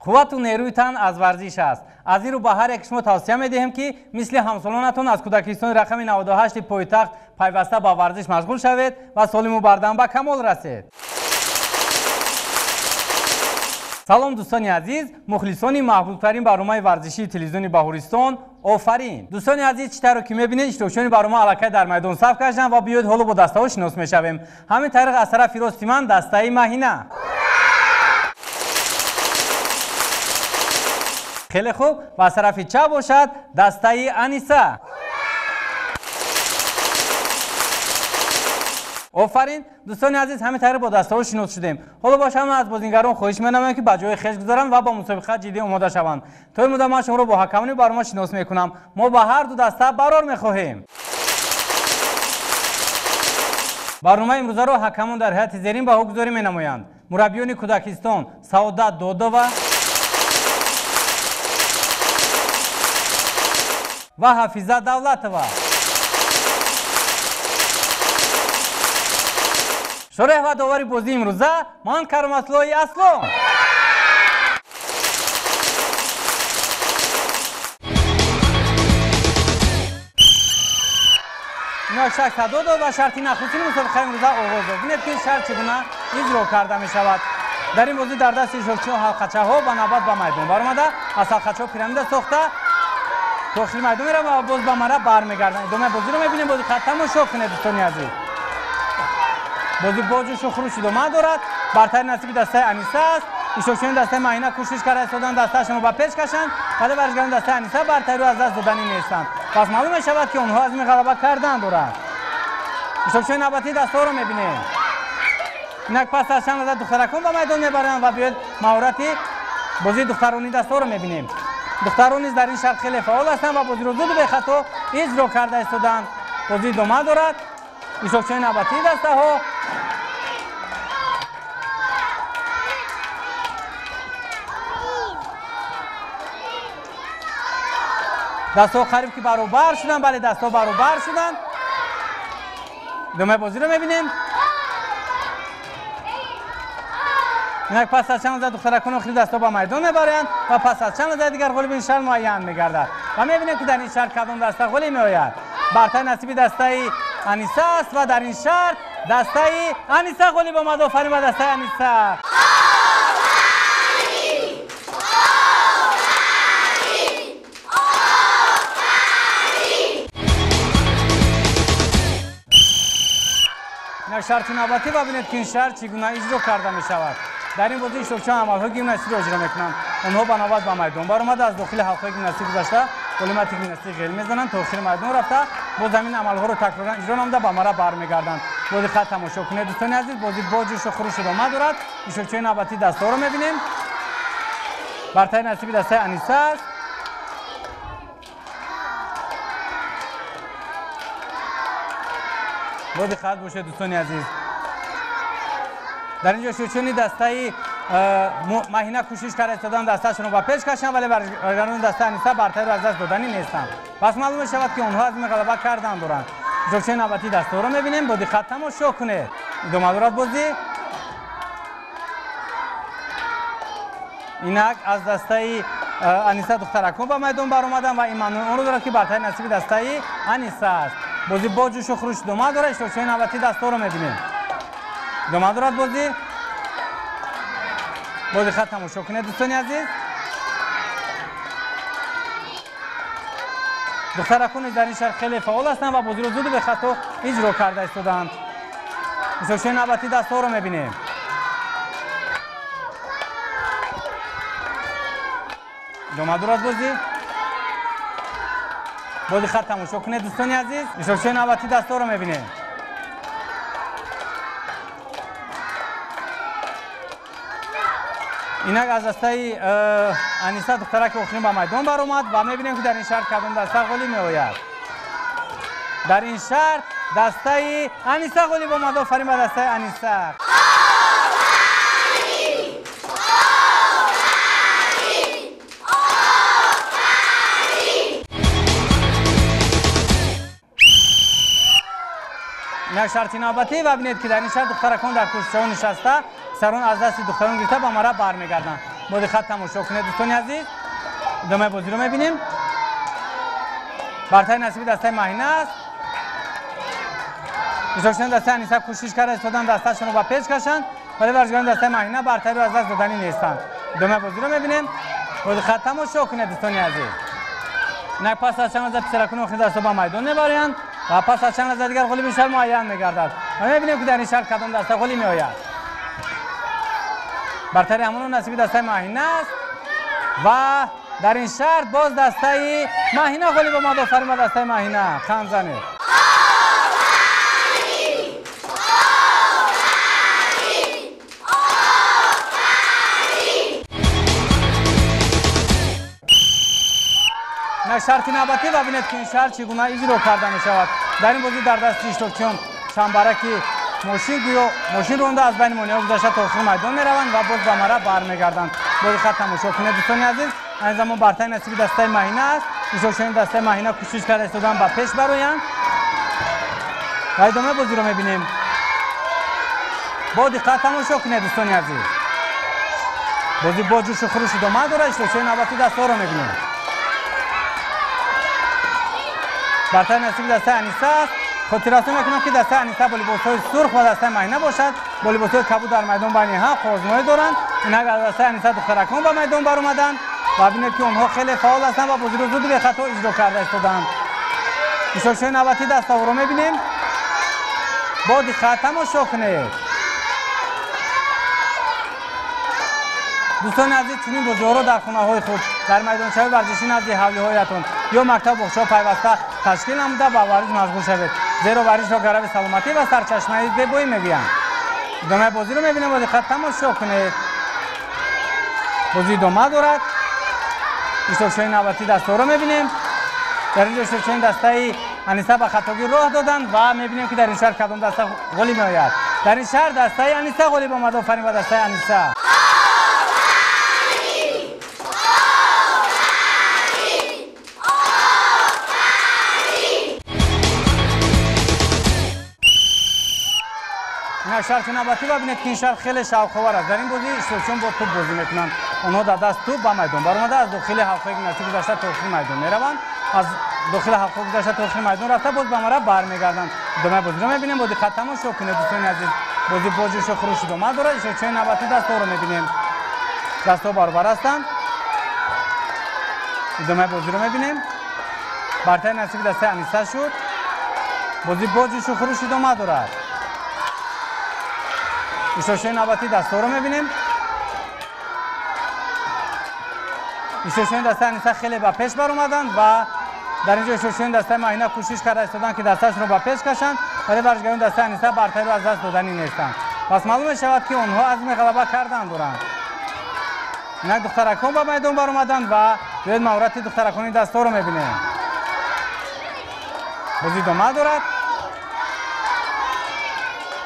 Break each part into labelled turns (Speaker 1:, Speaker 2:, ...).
Speaker 1: Қуввату нерӯи тан аз варзиш аст. Аз ин рӯ ба ҳар як шумо тавсия медиҳем, ки мисли ҳамсолонатон аз кӯдакистони рақами 98 пойтахт пайваста ба варзиш машғул шавед ва солиму бардам ба камол расед. Салом, дӯстони азиз, мухлисони маҳбубтарин барномаи варзишии телевизиони Баҳористон, офарин! Дӯстони азиз, чӣ тавре ки мебинед, иштирокчиёни барнома аллакай дар майдон саф кашиданд ва биёед ҳоло бо дастаҳо шинос мешавем. Ҳамин тариқ аз тарафи рости ман дастаи Маҳина. Хеле хуб, ва аз тарафи чап бошад дастаи Аниса. Офарин! Дӯстони азиз, ҳамин тариқ бо дастаҳо шинос шудем. Ҳоло бошам аз бозингарон хоҳиш менамоям, ки ба ҷои хеш гузаранд ва ба мусобиқа ҷиддӣ омода шаванд. То ин муддат ман шуморо бо ҳакамони барнома шинос мекунам. Мо ба ҳар ду даста барор мехоҳем. Барномаи имрӯзаро ҳакамон дар ҳайати зерин баҳогузорӣ менамоянд. Мураббиёни кӯдакистон Саодат Додова ва Ҳафиза Давлатова. Шореҳ ва довари бозии имрӯза ман Кароматлои Аслон. Инак шак садо дод ва шарти нахустини мусобиқаи имрӯза оғоз ёфт. Бинед, ки шарт чӣ гуна иҷро карда мешавад. Дар ин бозӣ дар дасти иштирокчиён ҳалқачаҳо ба навбат ба майдон баромада, аз ҳалқачаҳо пирамида сохта дохили майдон мераванд ва боз ба мара бармегарданд. Идомаи бозиро мебинем. Бо диққат тамошо кунед, дӯстони азиз. Бозӣ бо ҷӯшу хуруш идома дорад. Бартари насиби дастаи Аниса аст. Иштирокчиёни дастаи Маҳина кӯшиш карда истоданд дастаашонро ба пеш кашанд, вале варзишгарони дастаи Аниса бартариро аз даст доданӣ нестанд. Пас маълум мешавад, ки онҳо азми ғалаба кардан доранд. Иштирокчиёни навбатии дастаҳоро мебинем. Инак пас аз чанд лаҳза духтаракон ба майдон мебаранд ва биёед маҳорати бозии духтаронии дастаҳоро мебинем. Духтарон низ дар ин шарт хеле фаъол ҳастанд ва бозиро зуду бехато иҷро карда истоданд. Бозӣ идома дорад. Иштирокчиёни навбатии дастаҳо дастҳо қариб ки баробар шуданд. Бале, дастҳо баробар шуданд. Идомаи бозиро мебинем. Инак пас аз чанд лаҳза духтаракон охири дастҳо ба майдон мебаранд ва пас аз чанд лаҳзаи дигар ғолиби ин шарт муайян мегардад ва мебинем, ки дар ин шарт кадом даста ғолиб меояд. Бартари насиби дастаи Аниса аст ва дар ин шарт дастаи Аниса ғолиб омад. Офарин ба дастаи Аниса! Инак шарти навбатӣ ва бинед, ки ин шарт чӣ гуна иҷро карда мешавад. Дар ин бозӣ иштирокчиён амалҳои гимнастикиро иҷро мекунанд. Онҳо ба навбат ба майдон баромада, аз дохили ҳалқаи гимнастик гузашта, болимати гимнастик ғел мезананд, то охири майдон рафта, боз ҳамин амалҳоро такроран иҷро намуда ба мара бармегарданд. Бо диққат тамошо кунед, дӯстони азиз. Бозӣ бо ҷӯшу хуруш идома дорад. Иштирокчиёни навбатии дастаҳоро мебинем. Бартари насиби дастаи Аниса аст. Бо диққат бошед, дӯстони азиз. Дар ин ҷо иштирокчиёни дастаи Маҳина кӯшиш карда истоданд дастаашонро ба пеш кашанд, вале варзишгарони дастаи Аниса бартариро аз даст доданӣ нестанд. Пас маълум мешавад, ки онҳо азми ғалаба кардан доранд. Иштирокчиёни навбатии дастаҳоро мебинем. Бо диққат тамошо кунед. Идома дорад бозӣ. Инак аз дастаи Аниса духтаракон ба майдон баромаданд ва ин маънои онро дорад, ки бартари насиби дастаи Аниса аст. Бозӣ бо ҷӯшу хуруш идома дорад. Иштирокчиёни навбатии дастаҳоро мебинем. Идома дорад бозӣ. Бо диққат тамошо кунед, дӯстони азиз. Духтаракон низ дар ин шарт хеле фаъол ҳастанд ва бозиро зуду бехато иҷро карда истодаанд. Иштирокчиёни навбатии дастаҳоро мебинем. Идома дорад бозӣ. Бо диққат тамошо кунед, дӯстони азиз. Иштирокчиёни навбатии дастаҳоро мебинем. Инак аз дастаи Аниса духтараки охирин ба майдон баромад ва мебинем, ки дар ин шарт кадом даста ғолиб меояд. Дар ин шарт дастаи Аниса ғолиб омад. Офарин ба дастаи Аниса! Инак шарти навбатӣ ва бинед, ки дар ин шарт духтаракон дар курсиҳо нишаста, сарон аз дасти духтарон гирифта ба мара бармегарданд. Бо диққат тамошо кунед, дӯстони азиз. Идомаи бозиро мебинем. Бартари насиби дастаи Маҳина аст. Иштирокчиёни дастаи Аниса кӯшиш карда истодан дастаашонро ба пеш кашанд, вале варзишгарони дастаи Маҳина бартариро аз даст доданӣ нестанд. Идомаи бозиро мебинем. Бо диққат тамошо кунед, дӯстони азиз. Инак пас аз чанд лаҳза писаракони охири дастҳо ба майдон мебароянд ва пас аз чанд лаҳза дигар ғолиби шаҳр муайян мегардад. Ва мебинем, ки дар ин шаҳр кадом даста ғолиб меояд. Бартари ҳамоно насиби дастаи Маҳина аст ва дар ин шаҳр боз дастаи Маҳина ғолиб омад. Офарин ба дастаи Маҳина, қанд занед. Шарти навбатӣ ва бинед, ки ин шаҳр чӣ гуна иҷро карда мешавад. Дар ин бозӣ дар дасти иштирокчиён чамбараки мошин, гӯё мошин ронда аз байни монеаҳо гузашта то охири майдон мераванд ва боз ба мара бармегарданд. Бо диққат тамошо кунед, дӯстони азиз. Айни замон бартари насиби дастаи Маҳина аст. Иштирокчиёни дастаи Маҳина кӯшиш карда истодан ба пеш бароянд ва идомаи бозиро мебинем. Бо диққат тамошо кунед, дӯстони азиз. Бозӣ бо ҷӯшу хуруш идома дорад. Иштирокчиёни навбатии дастаҳоро мебинем. Бартари насиби дастаи Аниса аст. Хотиррасон мекунам, ки дастаи Аниса бо либосҳои сурх ва дастаи Маҳина бошад бо либосҳои кабуд дар майдон байни ҳам қозмоӣ доранд. Инак аз дастаи Аниса духтаракон ба майдон баромаданд ва бинед, ки онҳо хеле фаъол ҳастанд ва бозиро зуду бехато иҷро карда истодаанд. Иштирокчиёни навбатии дастаҳоро мебинем. Бо диққат тамошо кунед. Дӯстони азиз, чунин бозиҳоро дар хонаҳои худ, дар майдончаҳои варзишӣ назди ҳавлиҳоятон ё мактаб боғчаҳо пайваста ташкил намуда ба варзиш машғул шавед, зеро варзишро гарави саломатӣ ва сарчашмаи зебоӣ мегӯянд. Идомаи бозиро мебинем, бо диққат тамошо кунед. Бозӣ идома дорад. Иштирокчиёни навбатии дастаҳоро мебинем. Дар инҷо иштирокчиёни дастаи Аниса ба хатогӣ роҳ доданд ва мебинем, ки дар ин шаҳр кадом даста ғолиб меояд. Дар ин шаҳр дастаи Аниса ғолиб омад. Офарин ба дастаи Аниса. Шарти навбатӣ ва бинед, ки ин шаҳр хеле шавқовар аст. Дар ин бозӣ иштирокчиён бо тӯб бозӣ мекунанд. Онҳо дар даст тӯб ба майдон баромада аз дохили ҳалқаи гимнастик гузашта то охири майдон мераванд, аз дохили ҳалқа гузашта то охири майдон рафта боз ба мара бармегарданд. Идомаи бозиро мебинем. Бо диққат тамошо кунед, дӯстони азиз. Бозӣ бо ҷӯшу хуруш идома дорад. Иштирокчиёни навбатии дастаҳоро мебинем. Дастаҳо баробар ҳастанд. Идомаи бозиро мебинем. Бартари насиби дастаи Аниса шуд. Бозӣ бо ҷӯшу хуруш идома дорад. Иштирокчиёни навбатии дастаҳоро мебинем. Иштирокчиёни дастаи Аниса хеле ба пеш баромаданд ва дар инҷо иштирокчиёни дастаи Маҳина кӯшиш карда истоданд, ки дастаашонро ба пеш кашанд, вале варзишгарони дастаи Аниса бартариро аз даст доданӣ нестанд. Пас маълум мешавад, ки онҳо азми ғалаба кардан доранд. Инак духтаракон ба майдон баромаданд ва биёед маҳорати духтаракони дастаҳоро мебинем. Бозӣ идома дорад.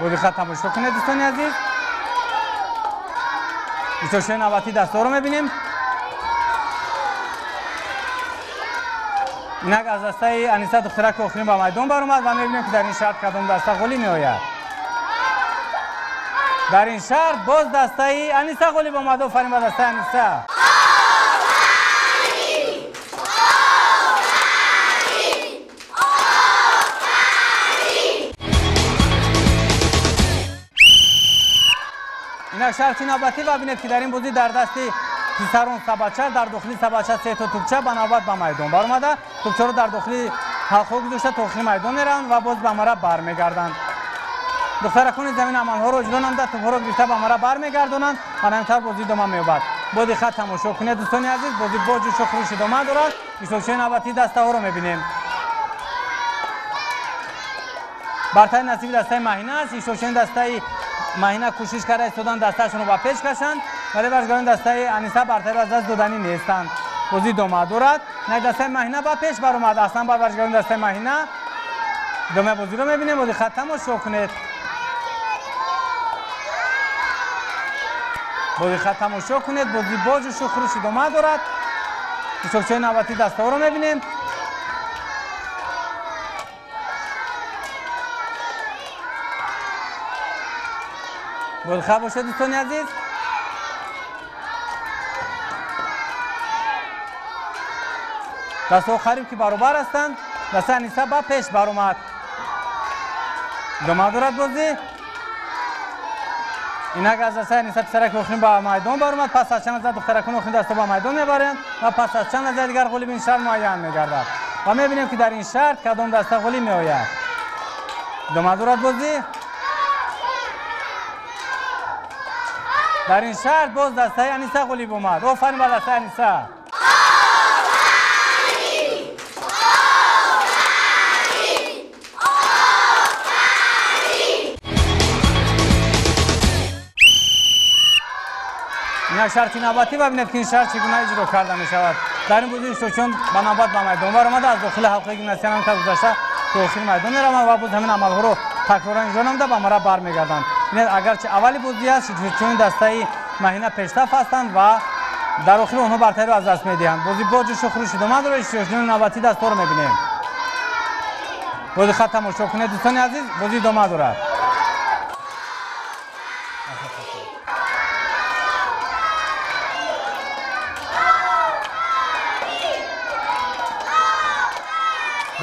Speaker 1: Бо диққат тамошо кунед, дӯстони азиз. Иштирокчиёни навбатии дастаҳоро мебинем. Инак аз дастаи Аниса духтараки охирин ба майдон баромад ва мебинем, ки дар ин шарт кадом даста ғолиб меояд. Дар ин шарт боз дастаи Аниса ғолиб омад. Офарин ба дастаи Аниса. Инак шарти навбатӣ ва бинед, ки дар ин бозӣ дар дасти писарон сабача, дар дохили сабача се то тӯбча ба навбат ба майдон баромада, тӯбчаро дар дохили ҳалқаҳо гузошта то охири майдон мераванд ва боз ба мара бармегарданд. Духтаракони замин амалҳоро иҷро намуда тӯбҳоро гирифта ба мара бармегардонанд ва ҳамин тавр бозӣ идома меёбад. Бо диққат тамошо кунед, дӯстони азиз. Бозӣ бо ҷӯшу хуруш идома дорад. Иштирокчиёни навбатии дастаҳоро мебинем. Бартари насиби дастаи Маҳина аст. Иштирокчиёни дастаи Маҳина кӯшиш карда истоданд дастаашонро ба пеш кашанд, вале варзишгарони дастаи Аниса бартариро аз даст доданӣ нестанд. Бозӣ идома дорад. Инак дастаи Маҳина ба пеш баромад. Аслан бар варзишгарони дастаи Маҳина. Идомаи бозиро мебинем. Бо диққат тамошо кунед. Бо диққат тамошо кунед. Бозӣ бо ҷӯшу хуруш идома дорад. Иштирокчиёни навбатии дастаҳоро мебинем. Бодиққат бошед, дӯстони азиз. Дастаҳо қариб ки баробар ҳастанд. Дастаи Аниса ба пеш баромад. Идома дорад бозӣ. Инак аз дастаи Аниса писараки охирин ба майдон баромад. Пас аз чанд лаҳза духтаракони охирин дастаҳо ба майдон мебаранд ва пас аз чанд лаҳзаи дигар ғолиби ин шарт муайян мегардад. Ва мебинем ки дар ин шарт кадом даста ғолиб меояд. Идома дорад бозӣ. Дар ин шарт боз дастаи Аниса ғолиб омад. Офарин ба дастаи Аниса. Инак шарти навбатӣ ва бинед ки ин шарт чӣ гуна иҷро карда мешавад. Дар ин бозӣ иштирокчиён ба навбат ба майдон баромада, аз дохили ҳалқаи гимнастика ҳам гузашта то охири майдон мераванд ва боз ҳамин амалҳоро такроран иҷро намуда ба мара бармегарданд. Бинед, агарчи аввали бозӣ аст, иштирокчиёни дастаи Маҳина пештаф ҳастанд ва дар охир онҳо бартариро аз даст медиҳанд. Бозӣ бо ҷӯшу хурӯш идома дорад. Иштирокчиёни навбатӣ дастаҳоро мебинем. Бо диққат тамошо кунед дӯстони азиз, бозӣ идома дорад.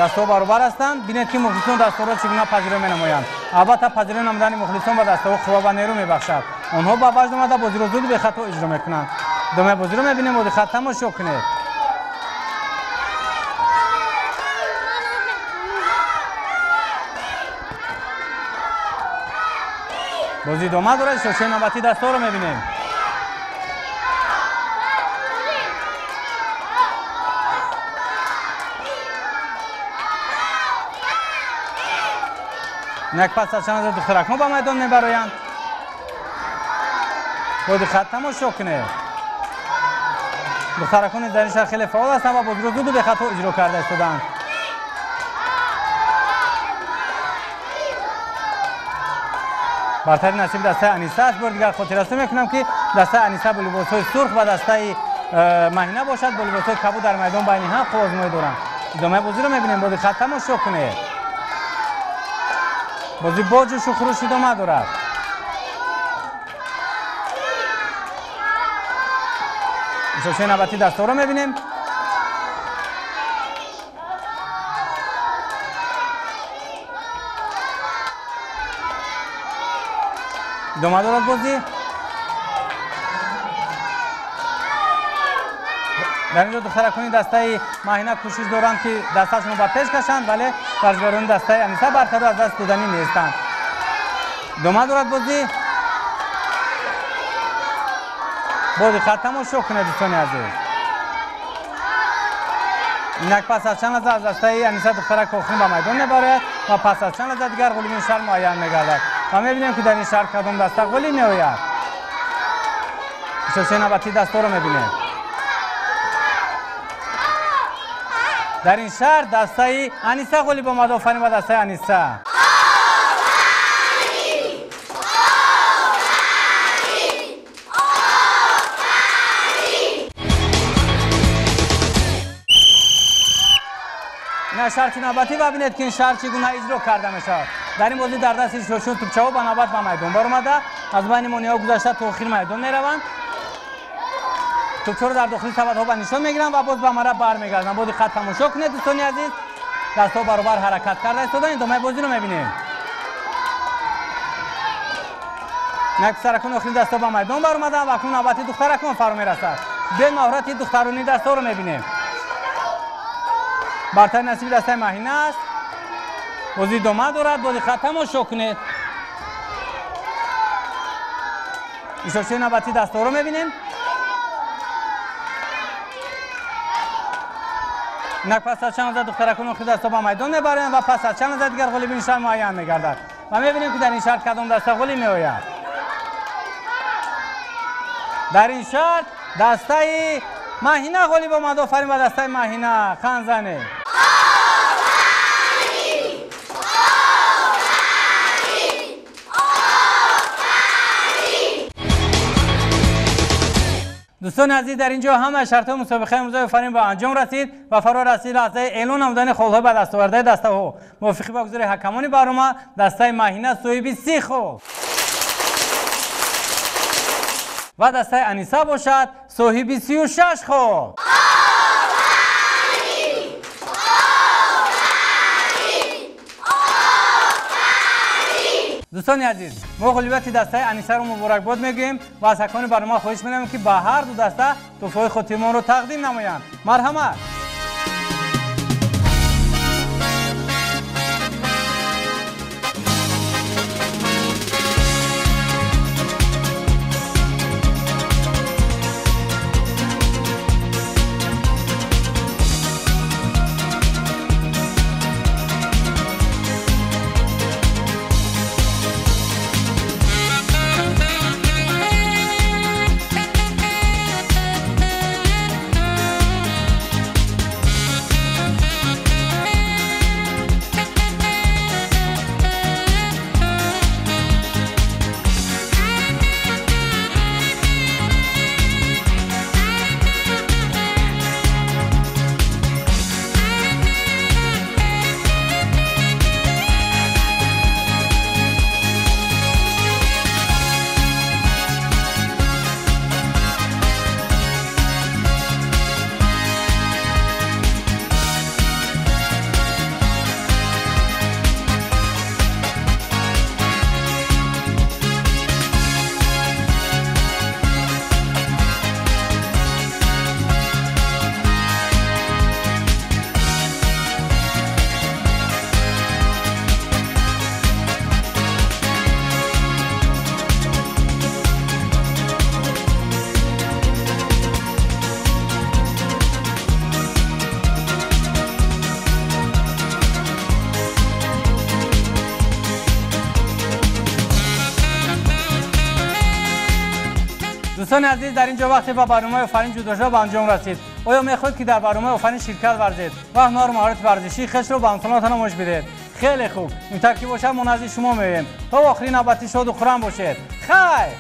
Speaker 1: Дастаҳо баробар ҳастанд. Бинед ки мухлисон дастаҳоро чӣ гуна пазиро менамоянд. Албатта, пазиро намудани мухлисон ба дастаҳо қувва ва нерӯ мебахшад. Онҳо ба ваҷд омада бозиро зуду бехато иҷро мекунанд. Идомаи бозиро мебинем, бо диққат тамошо кунед. Бозӣ идома дорад. Иштирокчиёни навбатии дастаҳоро мебинем. Инак пас аз чанд лаҳза духтаракҳо ба майдон мебароянд. Бо диққат тамошо кунед. Духтаракони дар ин шаҳр хеле фаъол ҳастанд ва бозиро зуду бехато иҷро карда истодаанд. Бартари насиби дастаи Аниса аст. Бори дигар хотиррасо мекунам ки дастаи Аниса бо либосҳои сурх ва дастаи Маҳина бошад бо либосҳои кабуд дар майдон байни ҳам қувваозмоӣ доранд. Идомаи бозиро мебинем, бо диққат тамошо кунед. Бозӣ бо ҷӯшу хурӯш идома дорад. Иштирокчиёни навбатии дастаҳоро мебинем. Идома дорад бозӣ. Дар инҷо духтаракони дастаи Маҳина кӯшиш доранд ки дастаашонро ба пеш кашанд, вале варзишгарони дастаи Аниса бартариро аз даст доданӣ нестанд. Идома дорад бозӣ. Бо диққат тамошо кунед дӯстони азиз. Инак пас аз чанд лаҳза аз дастаи Аниса духтарак охирин ба майдон мебарояд ва пас аз чанд лаҳза дигар ғолиби ин шаҳр муайян мегардад. Ва мебинем ки дар ин шаҳр кадом даста ғолиб меояд. Иштирокчиёни навбатии дастаҳоро мебинем. Дар ин шаҳр дастаи Аниса ғолиб омад. Офарин ба дастаи Аниса. Ин шарти навбатӣ ва бинед ки ин шарт чӣ гуна иҷро карда мешавад. Дар ин бозӣ дар дасти иштирокчиён тӯпчаҳо ба навбат ба майдон баромада, аз байни монеаҳо гузашта то охири майдон мераванд. Тӯпчаҳоро дар дохили сабадҳо ба нишон мегиранд ва боз ба мара бармегарданд. Бо диққат тамошо кунед дӯстони азиз. Дастҳо баробар ҳаракат карда истодаанд. Идомаи бозиро мебинем. Инак писаракони охири дастҳо ба майдон баромаданд ва акнун навбати духтаракон фаро мерасад. Биёед маҳорати духтаронии дастҳоро мебинем. Бартари насиби дастаи Маҳина аст. Бозӣ идома дорад. Бо диққат тамошо кунед. Иштирокчиёни навбатии дастҳоро мебинем. Инак пас аз чанд лаҳза духтаракони охири дастҳо ба майдон мебаранд ва пас аз чанд лаҳза дигар ғолиби ин шаҳр муайян мегардад. Ва мебинем ки дар ин шаҳр кадом даста ғолиб меояд. Дар ин шаҳр дастаи Маҳина ғолиб омад. Офарин ба дастаи Маҳина. Ханзане. Дӯстони азиз, дар инҷо ҳама шартҳои мусобиқаи имрӯзаи Офарин ба анҷом расид ва фаро расид лаҳзаи эълон намудани холҳои ба дастовардаи дастаҳо. Мувофиқи ба гузори ҳакамони барнома, дастаи Маҳина соҳиби 30 хол ва дастаи Аниса бошад соҳиби 36 хол. Дӯстони азиз, мо ғолибияти дастаи Анисаро муборакбод мегӯем ва аз ҳакамони барнома хоҳиш менамоем, ки ба ҳар ду даста тӯҳфаҳои хотирмонро тақдим намоянд. Марҳамат. Дӯстони азиз, дар ин ҷо вақте ба барномаи Офарин ҷудошҳо ба анҷом расид. Оё мехоҳед, ки дар барномаи Офарин ширкат варзед ва ҳунару маҳорати варзишии хешро ба ҳамсолонатон намоиш бидиҳед? Хеле хуб, интар ки бошад, мо назди шумо меоем. То охири навбати шоду хуррам бошед. Хайр.